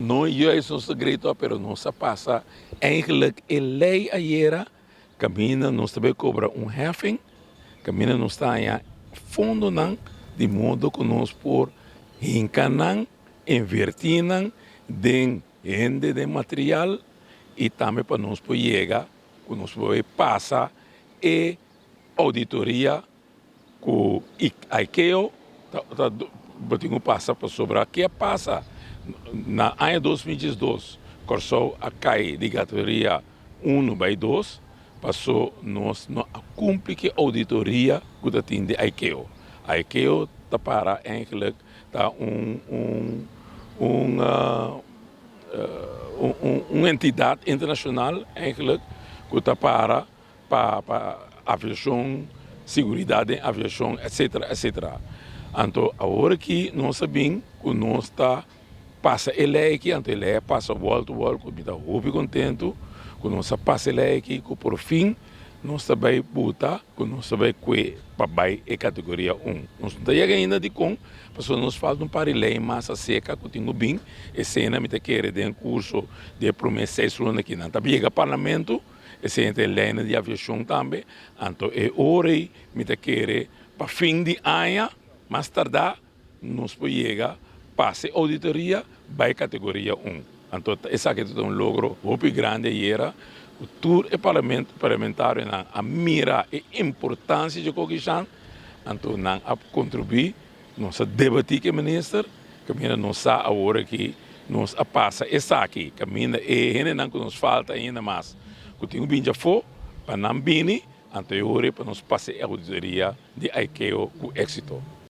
No juist nos ta great up, pero nos a pasa eigenlijk e lei ayera kaminda nos ta bai kobra un heffing, kaminda nos ta haña fondonan di modo ku nos por hinka nan, invertí nan den hende, den material i tambe pa nos por yega ku nos por bai pasa e auditoria ku ICAO ta bo tin ku pasa pasobra ke a pasa na aña 2012 Kòrsou a kai di kategoria unu bai dos paso nos no a kumpli ku e auditoria ku ta tin di ICAO. ICAO ta para eigenlijk ta un un un un entidat internashonal eigenlijk ku ta para pa pa aviashon, siguridat den aviashon etcetera etcetera. Anto awor aki nos a bin ku nos ta pasa e lei aki, anto e lei a pasa wall to wall ku mi ta hopi kontentu ku nos a pasa e lei aki ku por fin nos ta bai buta ku nos ta bai kue pa bai e kategoria un. Nos no ta yega ainda dikon pasobra nos falta un par di lei mas aserka ku tin ku bin, esei mi ta kere den kurso di e prome seis luna aki nan ta yega parlamento. Esei ta e leinan di aviashon tambe. Anto e ora ei mi ta kere pa fin di aña mas tardá nos por yega pasa e ouditoria bai kategoria un. Anto esaki ta un logro hopi grandi ayera ku tur e parlamentarionan a mira e importansia dje Kokishan, anto nan a kontribuí. Nos a debatí ku e minister, kaminda nos sa awor aki nos a pasa esaki, kaminda e hendenan ku nos falta ainda mas ku tin ku bini djafó pa nan bini, anto e ora pa nos pasa e auditoria di ICAO ku éksito.